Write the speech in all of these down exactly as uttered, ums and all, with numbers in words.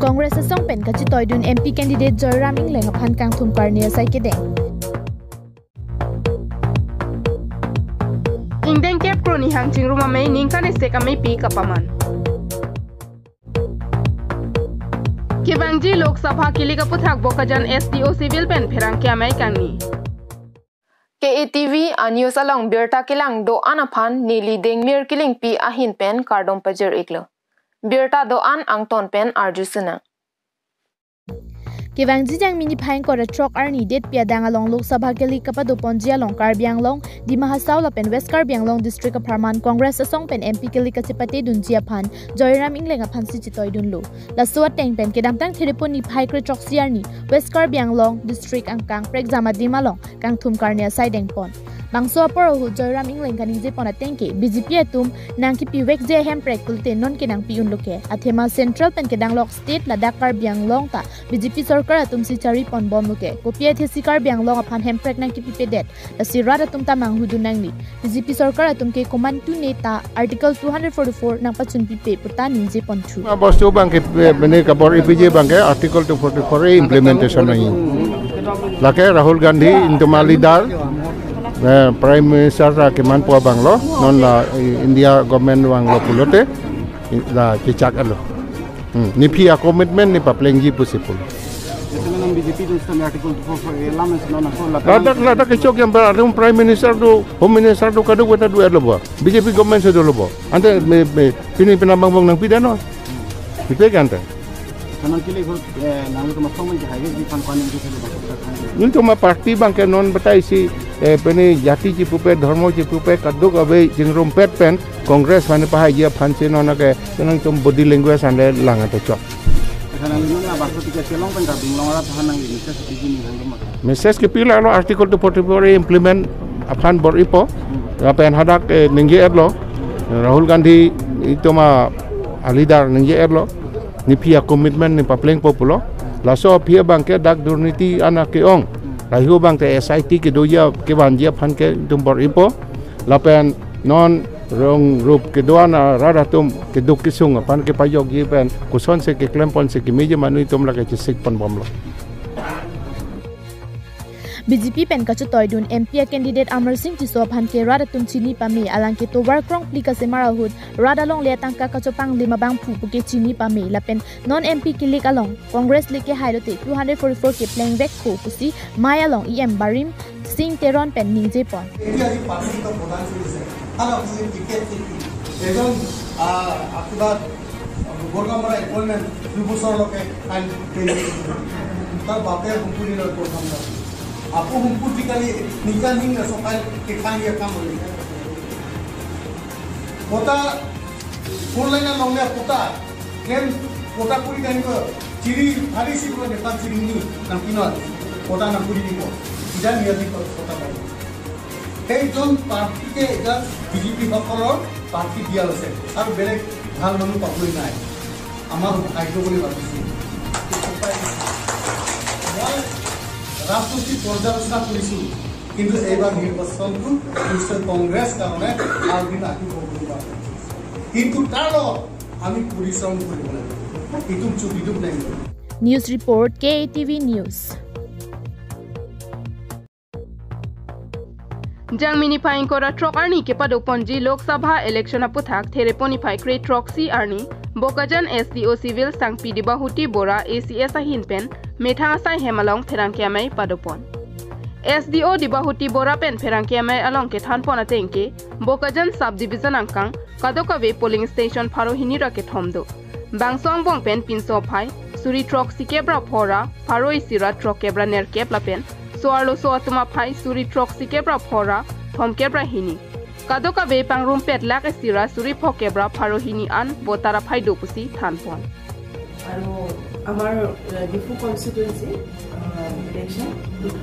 Congress asong pen kachetoidun M P candidate Joyram Engleng aphan kangthum karne asai kedeng. Ingdeng kep kro ni hang chingrum amei ningkan esek ameipi kapaman. Kevangji Lok Sabha kilik aputhak Bokajan S D O Civil pen pherangke amei kangni. K A T V a news along birta kelang do-an aphan neli Dengmir Killingpi ahin pen kardom pajir-iklo. Birta do-an angton pen arju sinang. Kevangji Jangmi niphai ingkoi ra throk arni date pi adang along Lok Sabha kilik kapadoponji along Karbi Anglong, Dima Hasao lapen West Karbi Anglong district apharman Congress asong pen M P kilik kachepatedunji aphan Joyram Engleng aphansi chetoidunlo. Laso ateng pen kedamtang Therepon niphai kre throksi arni West Karbi Anglong district angkang Prekjam adim along kangthum karne asai dengpon. Bangso apor ahut Joyram Engleng kaningjepon ateng ke B J P atum nangkipivekji hemprek pulote non ke nangpi-unlo ke. Athema central pen kedanglok state ladak Karbi Anglong ta B J P sorkar atumsi chariponbomlo ke. Kopi athesi Karbi Anglong aphan hemprek nangkipipedet, lasi rat atum ta manghudun nangne. B J P sorkar atum ke komantu ne ta Article two hundred forty-four nangpachunpipe puta ningjeponthu. Abostu abang ke, eh, bene kabor-ipiji abang ke Article two forty-four A implementation nangji. Lake Rahul Gandhi itum a leader, eh, Prime Minister ta kemanpo abanglo, non la, eh, India government vanglo pulote, i-, la chechak-etlo. Hmm, nephi a-commitment ne paplengji pusi pulo. Ese menang B J P do sistem Article two forty-four A lam ese non ako ladak, ladak kechok yang ber-, atum Prime Minister do, Home Minister do, kadokave ta do-etlo bo. B J P government si dolo bo. Ante me, me, pini pina bangbong nangpidet non. Pipe ke ante. Kanan kile ghor, eh, nang ko masong men ke highway di pan panin ke sebe baksa kan. Itum aparty abang ke non batai si, eh, pini jati chipupe, dharma chipupe, kadokave chingrumpet pen, Congress mane pahai ji aphansi non ke, nangtum body language ante lang ante chok. Ese nang nang abang ko tiga kelong pen kabing long rat han nang ini ke setuju ni hang rumah. Message kepilalo Article two forty-four A implement aphan bor-ipo. Lapen hadak, eh, ningje-etlo. Rahul Gandhi itum a, a leader ningje-etlo. Nephi a-commitment ne paplengpo pulo. Laso aphi abang ke dak durniti an ke-ong. Lahei abang ke S I T kedoji a, kevanji aphan ke itum bor-ipo. Lapen non rong rup kedo-an a rat atum keduk kesung aphan kepajokji pen kosonsi keklemponsi kemeji manu itum lake chesikponbomlo. B J P pen kachetoidun M P a-candidate Amarsing Tisso aphan ke rat atum chini pame, alangke tovar krongpli kasemar ahut rat alongle atangka kachopanglim abangphu puke chini pame, lapen non M P kilik along Congress le kehailo te two hundred forty-four keplengvekpo pusi mei along E M Barim Singh Teron pen ningjepon. এতিয়া আজি পাৰ্টিত প্ৰদান কৰিছে। আৰু আপুনি টিকেট কি? এজন, আহ, কিবা বৰগামৰা এপইণ্টমেণ্ট দুবছৰলৈকে ফাইল পেণ্ডিং। তাৰ বাপে সম্পূৰ্ণ লয় প্ৰথম বাৰ। আকৌ সম্পূৰ্ণ কালি নিকা নিং আছে ফাইল কেখান ইয়ে কাম কৰিছে। Kota four lane along le kota, claim kota kuri dan ko chiri hari si ko depan chiri ni nang kino kota nang kuri ni ko. Ida ni adi ko kota baru. Hei jon party ke ida B J P সকলক party দিয়া আছে আৰু বেলেগ ভাল মানুহ পাবলৈ নাই। আমাৰ ভাগ্য বুলি ভাবিছো। মই ৰাজনৈতিক পৰ্যালোচনা কৰিছো, কিন্তু এইবাৰ নিৰ্বাচনটো নিশ্চয় কংগ্ৰেছ কাৰণে ভাল দিন আহিব বুলি মই আশা কৰিছো। কিন্তু তাৰ লগত আমি পৰিশ্ৰম কৰিব লাগিব। ইটো চুপ, ইটো নাই। News report, K A T V News. Jangmi niphai ingkoi ra throk arni kepadoponji Lok Sabha election aputhak Therepon niphai kre throksi arni Bokajan S D O Civil Sangpi Debahuti Bora A C S ahin pen methang asai hem along pherangke amei padopon. S D O Debahuti Bora pen pherangke amei along kethanpon ateng ke Bokajan Subdivision angkang kadokave polling station pharo hini ra kethom do. Bangso angbong pen pinso aphai suri throksi kep ra phora, pharo isi ra throkkep ra nerkep lapen so-arlo so atum aphai suri throksi kep ra phora, thomkep ra hini. Kadokave pangrumpet lakh isi ra suri phokep ra pharo hini an voter aphai do pusi thanpon. আৰু আমাৰ, আহ, ডিফু কনষ্টিটুৱেঞ্চি, আহ, ইলেকশ্যন,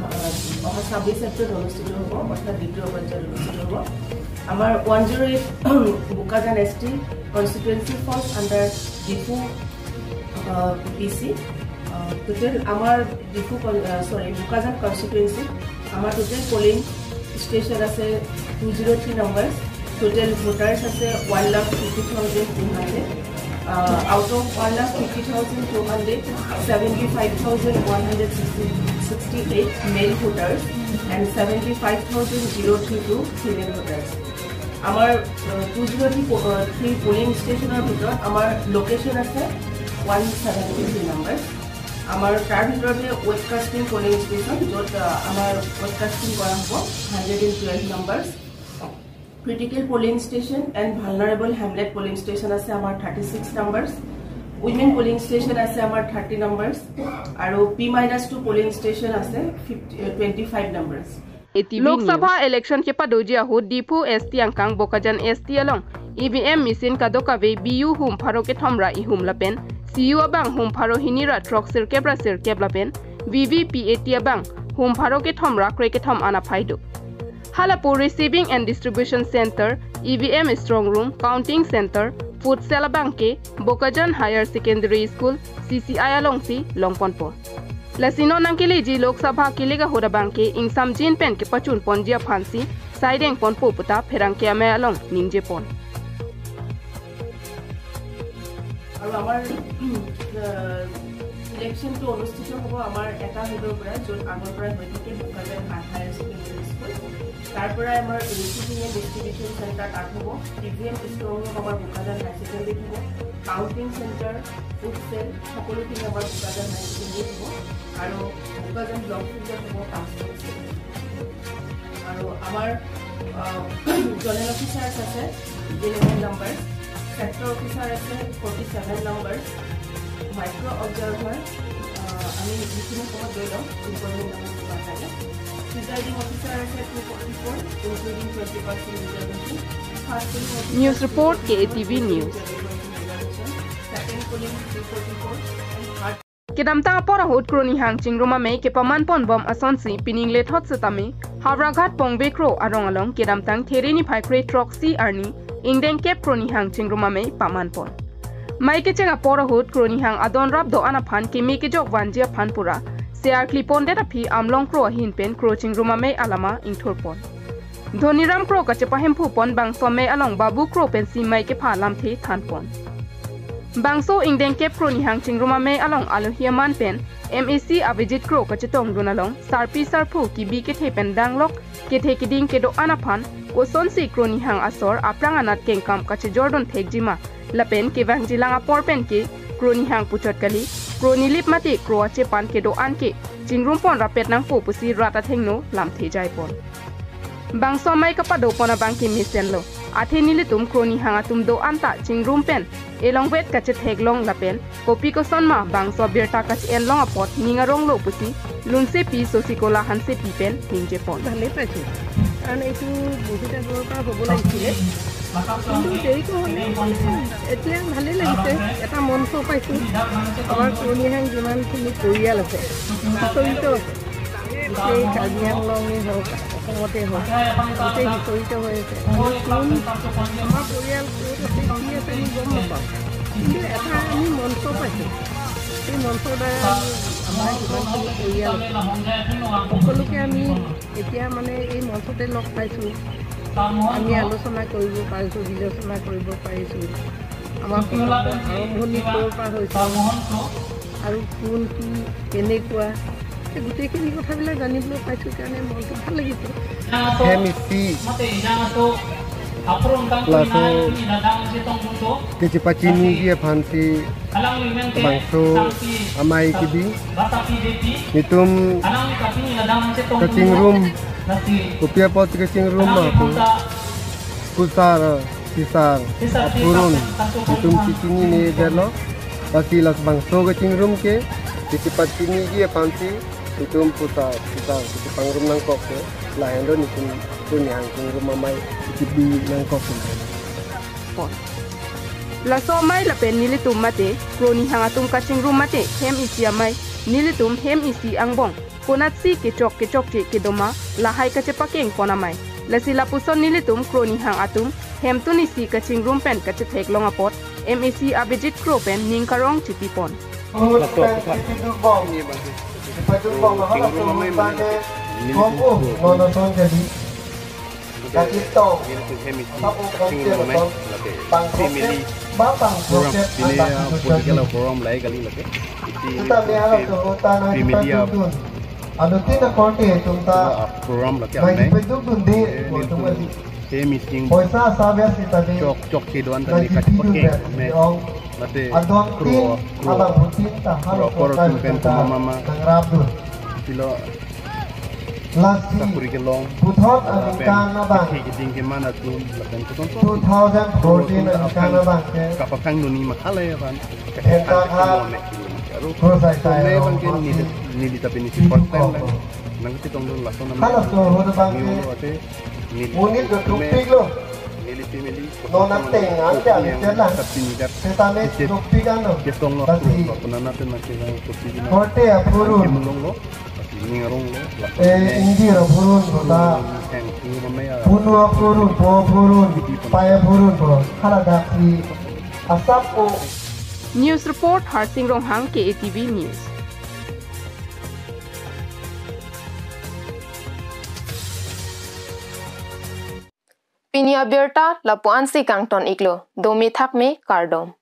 আহ, অহা ছাব্বিছ এপ্ৰিল অনুষ্ঠিত হ'ব, অৰ্থাৎ দ্বিতীয় পৰ্যায়ত অনুষ্ঠিত হ'ব। আমাৰ one zero' eight Bokajan S T constituency falls under Diphu, ah, P C. Ah, total আমাৰ ডিফু কন-, আহ, চৰি, বোকাজান কনষ্টিটুৱেঞ্চি আমাৰ টোটেল পলিং ষ্টেচন আছে two zero' three number, total voters আছে one lakh fifty thousand two hundred. Uh, out of one lakh fifty thousand two hundred, seventy-five thousand one hundred sixty-eight male voters and seventy-five thousand zero three two female voters. আমাৰ two zero' three polling ষ্টেচনৰ ভিতৰত আমাৰ লোকেশ্যন আছে one seventy three number. আমাৰ তাৰ ভিতৰতে web casting polling station, য'ত আহ, আমাৰ ৱেব কাষ্টিং কৰা হ'ব hundred and twelve number. Critical polling station and vulnerable hamlet polling station আছে আমাৰ thirty six number. Women polling station আছে আমাৰ থাৰ্টি নাম্বাৰ আৰু P minus two polling station আছে fifty twenty five number. A T V Lok Sabha news. Election kepadoji ahut Diphu S T angkang Bokajan S T along E V M machine kadokave B U hum pharo kethom ra ihum lapen C U abang hum pharo hini ra throksirkep ra sirkep lapen V V P A T abang hum pharo kethom ra krekethom an aphai do. Halapu Receiving and Distribution Center, E V M Strong Room, Counting Center, Food Cell abang ke Bokajan Higher Secondary School, C C I alongsi longponpo. Lasi non nangkeleji Lok Sabha kelek ahut abang ke ingsamjin pen kepachunponji aphansi saidengponpo puta pherangke amei along ningjepon. আৰু আমাৰ ইলেকশ্যনটো অনুষ্ঠিত হ'ব আমাৰ এটা হেডৰ পৰা, য'ত আগৰ পৰা হৈ থাকে, বোকাজান হায়াৰ ছেকেণ্ডেৰী স্কুল। তাৰ পৰা আমাৰ ৰিচিভিং এণ্ড ডিষ্ট্ৰিবিউশ্যন চেণ্টাৰ তাত হ'ব, E V M strong room আমাৰ বোকাজান হায়াৰ ছেকেণ্ডেৰীত হ'ব, কাউণ্টিং চেণ্টাৰ, ফুড চেল, সকলোখিনি আমাৰ বোকাজান হায়াৰ ছেকেণ্ডেৰীত হ'ব আৰু বোকাজান ব্লক ফিল্ডত হ'ব পাঁচখন চেণ্টাৰ। আৰু আমাৰ জনেৰেল অফিচাৰ্ছ আছে ইলেভেন নাম্বাৰ, ছেক্টৰ অফিচাৰ আছে forty seven number, micro' observer আমি যিখিনি সময়ত লৈ লওঁ ইম্পৰ্টেণ্ট নাম্বাৰ কাৰণে। প্ৰিজাইডিং অফিচাৰ আছে two forty four, including twenty percent reservation. First polling officer news report, K A T V news. Second polling three forty four and third Kedamtang apor ahut Kronihang chingrum amei kepamanponbom asonsi pining lethot setame Howraghat Pongbe Kro arong along kedamtang There niphai kre throksi arni ingdeng kep Kronihang chingrum amei pamanpon. Mei kecheng apor ahut Kronihang adon rap do-an aphan keme kejok vanji aphan pura se arklipondet aphi Amlong Kro ahin pen Kro chingrum amei alama ingthurpon. Dhoniram Kro kachepahemphupon bangso amei along Babu Kro pensi mei kepha lamthe thanpon. Bangso ingdeng kep Kronihang chingrum amei along alohi aman pen M A C Abhijit Kro kachetongdun along sarpi sarpo kebi kethe pen danglok kethe keding kedo-an aphan kosonsi Kronihang asor aphrang anat kengkam kachejordun thekjima lapen kevangjilang apor pen ke Kronihang puchot kali, Kro nilip mate Kro achepan kedo-an ke chingrumpon rapet nangpo pusi rat athengno lamthe jaipon. Bangso amei kapadopon abang ke mesenlo. Athe nelitum Kronihang atum do-an ta chingrum pen elongvet kachetheklong lapen kopi kosonma bangso birta kache-enlong apot ning aronglo pusi Lunsepi Sosikola Hansepi pen ningjepon. ভালেই পাইছোঁ, কাৰণ এইটো বহুত আগৰ পৰা হ'ব লাগিছিলে, কিন্তু দেৰিকৈ হ'লে মানে এতিয়া ভালেই লাগিছে। এটা মঞ্চ পাইছোঁ, আমাৰ পুৰণিহাং যিমানখিনি পৰিয়াল আছে সিঁচৰিত আছে, গোটেই কাৰ্বি আংলঙেই হওক, অসমতে হওক, গোটেই সিঁচৰিত হৈ আছে। আমি কোন, আমাৰ পৰিয়াল ক'ত আছে, কি আছে, আমি গম নাপাওঁ, কিন্তু এটা আমি মঞ্চ পাইছোঁ। এই মঞ্চৰ দ্বাৰা আমি আমাৰ যিমানখিনি পৰিয়াল আছে সকলোকে আমি এতিয়া মানে এই মঞ্চতে লগ পাইছোঁ। আমি আলোচনা কৰিব পাৰিছোঁ, বিলোচনা কৰিব পাৰিছোঁ। আমাৰ প্ৰথম আৰম্ভণি ক'ৰ পৰা হৈছে আৰু কোন কি কেনেকুৱা, এই গোটেইখিনি কথাবিলাক জানিবলৈ পাইছোঁ কাৰণে মনটো ভাল লাগিছে। Hem isi laso kechepachiniji aphansi bangso amei kebi. Nelitum kachingrum, kopi apot kachingrum ma pu, pusar, pisar, apurun, nelitum kachinine detlo. Lasi laso bangso kachingrum ke kechepachiniji aphansi nelitum pusar, pisar kachepangrum nangkok ke, lahenlo nelitum Kronihang chingrum amei kebi nangkok ke. Pon. Laso amei lapen nelitum mate Kronihang atum kachingrum mate hem isi amei, nelitum hem isi angbong konatsi kechok kechokche kedoma lahai kachepakengpon amei. Lasi lapuson nelitum Kronihang atum hemtun isi kachingrum pen kachetheklong apot M A C Abhijit Kro pen ning karong chitipon. Kachingrum amei mane nelitum hem isi kachingrum amei, lake family Bapang program, prokep ini, andak ah, itu political jadi. Program lahai kali lake. Isi sita ini mehara program ke kota na family, ah, ipatutun. Ado tina korte tumta ah, program lake nai amne. Ipatutun di, eh, waktu ini masih. He meeting. Poisa asap ya sita di. Chok, chok kedoan nai tadi ipatutun kachepakeng, bet ne. Ong. Mate adon kro, tin, kro, abang butin ta, kro, halo kro, kota tumpen kota, puma mama. Nangrap dun. Pilo. Lasi, sakuri kelong, puthot lapen aningkan abang. Kethek keding keman atum, lapen kosonson. Two thousand fourteen aningkan abang ke. Kapakang doni mahalai abang. Henta ha. Aru, krosai sai ne abang ke ro neli, mati. Neli tapi nisi first time lang. Nangchetongdun lason. Halaso ho abang ke. Neli ate, neli. Monit do tupik lo. Neli family. Non ateng, ante, ante lang. Tapi ni dak. Setame tupik ano. Ketong lo. Tapi. Apa nana pen masih lang. Korte apurun. Kimulong lo. Eh, ingjir apurun, kota. Punu apurun, po apurun, pai apurun, po. Haladak si asap o. News report, Harsing Ronghang, K A T V News. Pini abirta lapu-an si kangton iklo, dome thakme kardom.